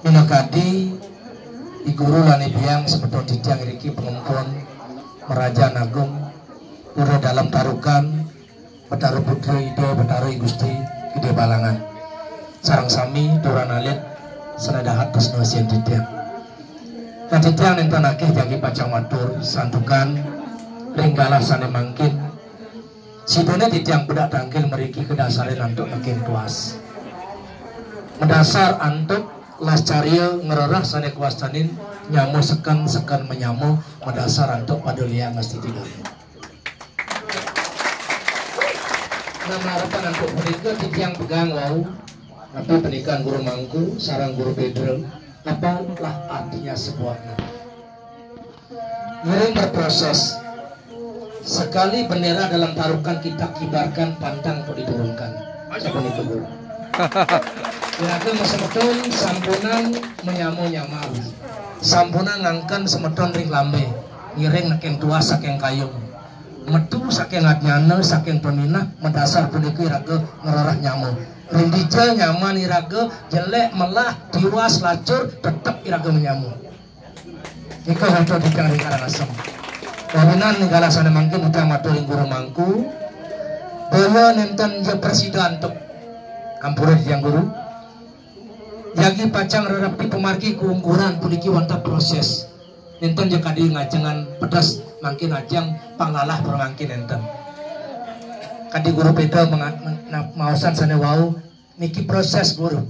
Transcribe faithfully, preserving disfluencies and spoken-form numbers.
Minakadi I Guru lan I Biang semeton titiang iriki pangempon Marajan Agung, Pura Dalem Tarukan, Betara Putra Ida, Betara I Gusti Gede Balangan. Sareng sami turan alit sane dahat tresna sihin titiang. Nah, titiang nenten akeh jagi pacang matur santukan ring galah sane mangkin. Sidene titiang pedak tangkil mriki kadasarin antuk nekeng tuas. Madasar antuk lascarya ngrereh sane kawastanin nyama seken, seken manyama, madasar antuk pada liang astiti dharma. Nah, marepan antuk punika titiang pegang wau, napi pendidikan Guru Mangku sareng Guru Pedro, apalah artinya sebuah negeri. Ngiring berproses. Sekali bendera dalam tarukan kita kibarkan, pantang kok diturunkan. Siapa nih, Guru? Iraga masemeton sampunang manyama nyamar. Sampunang ngangken semeton ring lambe. Ngiring nekeng tuas saking kayung. Metu saking ajnana, saking paminah, madasar punika iraga ngrereh nyama. Ring dija nyaman iraga, jelek, melah, tiwas, lacur, tetep iraga manyama. Nika hoto titiang ring Karangasem. Kawinan ring galah sane mangkin titiang matur ring Guru Mangku, boya nenten ja prasida antuk. Ampura titiang Guru. Jagi pacang rerepti pamargi kaungguran puniki wantah proses. Nenten ja kadi ngajengan pedes mangkin ajeng panglalah pramangkin nenten. Kadi Guru Pedro menga-, men-, na-, maosan sane wau, niki proses, Guru.